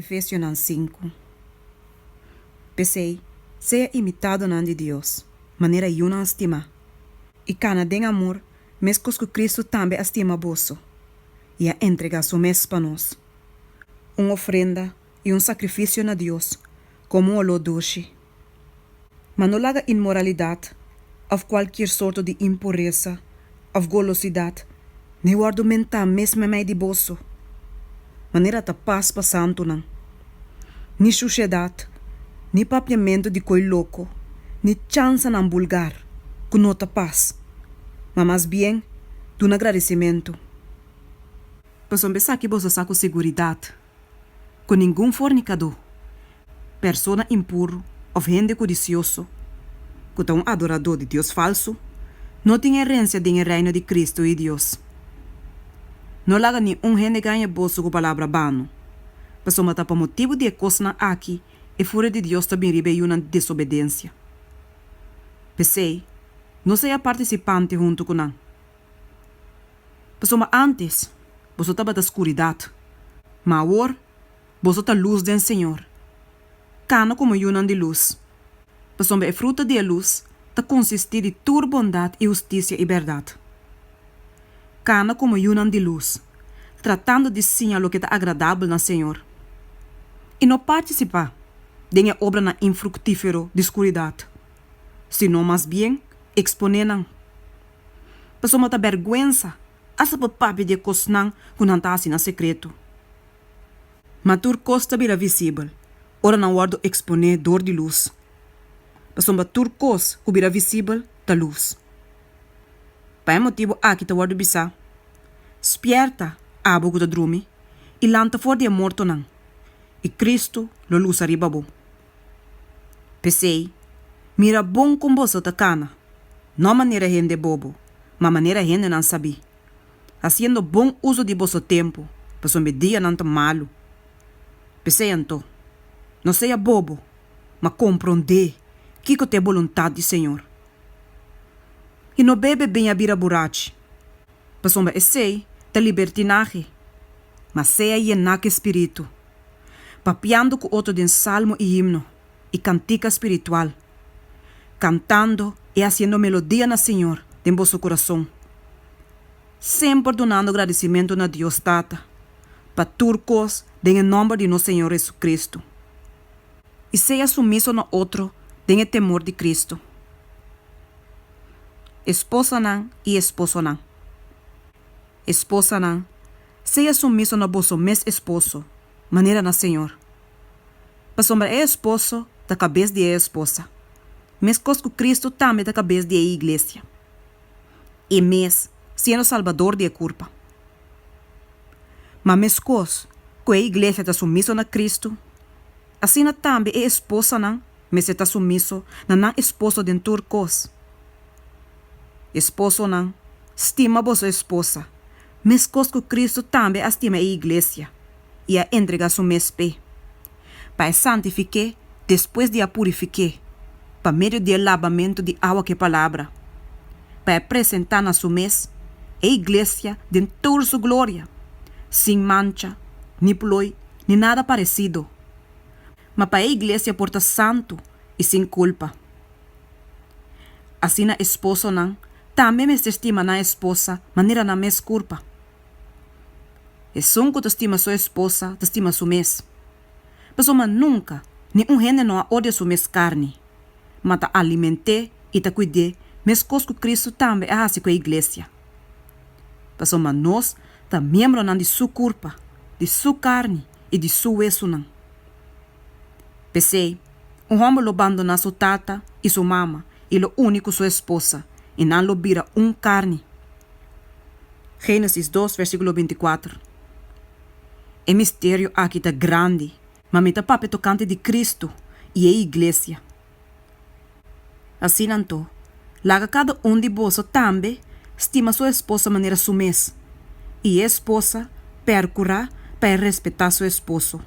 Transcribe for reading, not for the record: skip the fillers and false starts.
Efesionan sinku. P'esei, sea imitadonan di Dios, manera yunan stimá, i kana den amor meskos ku Kristu tambe a stima boso i a entregá su mes pa nos, un ofrenda i un sakrifisio na Dios komo un oló dushi. Ma no laga inmoralidat òf kualkier sorto di impuresa òf golosidat ni wòrdu mentá mes meimei di boso, manera ta pas pa santunan, ni shushedat, ni papiamentu di koi loko, ni chansanan bulgar ku no ta pas, ma mas bien duna gradisimentu. Pasobra esaki boso sa ku siguridat. Ku ningun fornikadó, persona impuru òf hende kudisioso, ku ta un adoradó di dios falsu, no tin herensia den e Reino di Kristu i Dios. No laga niun hende gaña boso ku palabra bano, pasobra ta pa motibu di e kosnan aki e furia di Dios ta bin riba e yunan di desobedensia. P'esei, no sea partisipante huntu ku nan. Pasobra ántes boso tabata skuridat, ma awor boso ta lus den Señor. Kana komo yunan di lus, pasobra e fruta di e lus ta konsistí di tur bondat i hustisia i bèrdat. Kana komo yunan di lus, tratando di siña loke ta agradabel na Señor, i no partisipá den e obranan infruktífero di skuridat, sino mas bien eksponé nan. Pasobra ta bèrgwensa asta pa papia di e kosnan ku nan ta hasi na sekreto. Ma tur kos ta bira visibel ora nan wòrdu eksponé dor di lus, pasobra tur kos ku bira visibel ta lus. Pa e motibu aki ta wòrdu bisá, Spièrta, abo ku ta drumi, i lanta for di e mortonan, i Kristu lo lusa riba bo. P'esei, mira bon kon boso ta kana, no manera hende bobo, ma manera hendenan sabí, hasiendo bon uso di boso tempu, pasobra e dianan ta malu. P'esei anto, no sea bobo, ma komprondé kiko ta e boluntat di Señor. I no bebe biña bira burachi, pasobra esei ta libertinahe, ma sea yená ku e Spiritu. papiando ku otro den salmo i himno i kantika spiritual, kantando i hasiendo melodia na Señor den boso kurason, semper dunando gradisimentu na Dios Tata pa tur kos den e nòmber di nos Señor Jesucristo. I sea sumiso na otro den e temor di Cristo. Esposanan i esposonan. Esposanan, sea sumiso na boso mes esposo, manera na Señor. Pasobra e esposo ta kabes di e esposa, meskos ku Kristu tambe ta kabes di e iglesia, e mes siendo Salbador di e kurpa. Ma meskos ku e iglesia ta sumiso na Kristu, asina tambe e esposanan mester ta sumiso na nan esposo den tur kos. Esposonan, stima boso esposa, meskos ku Kristu tambe a stima e iglesia i a entregá su mes p'e, pa e santifik'é despues di a purifik'é pa medio di e labamentu di awa ku e palabra, pa e presentá na su mes e iglesia den tur su gloria, sin mancha, ni ploi, ni nada paresido, ma pa e iglesia por ta santu i sin kulpa. Asina esposonan tambe mester stima nan esposa manera nan mes kurpa. Esun ku ta stima su esposa ta stima su mes. Pasobra nunka ni un hende no a odia su mes karni, ma ta aliment'é i ta kuid'é meskos ku Kristu tambe a hasi ku e iglesia. Pasobra nos ta miembronan di su kurpa, di su karni i di su wesunan. P'esei, un hòmber lo bandoná su tata i su mama i lo uni ku su esposa, i nan lo bira un karni. Génesis dos, versíkulo bintikuater. E misterio aki ta grandi, ma mi ta papia tokante di Kristu i e iglesia. Asina anto, laga kada un di boso tambe stima su esposa manera su mes, i e esposa pèrkurá pa e respetá su esposo.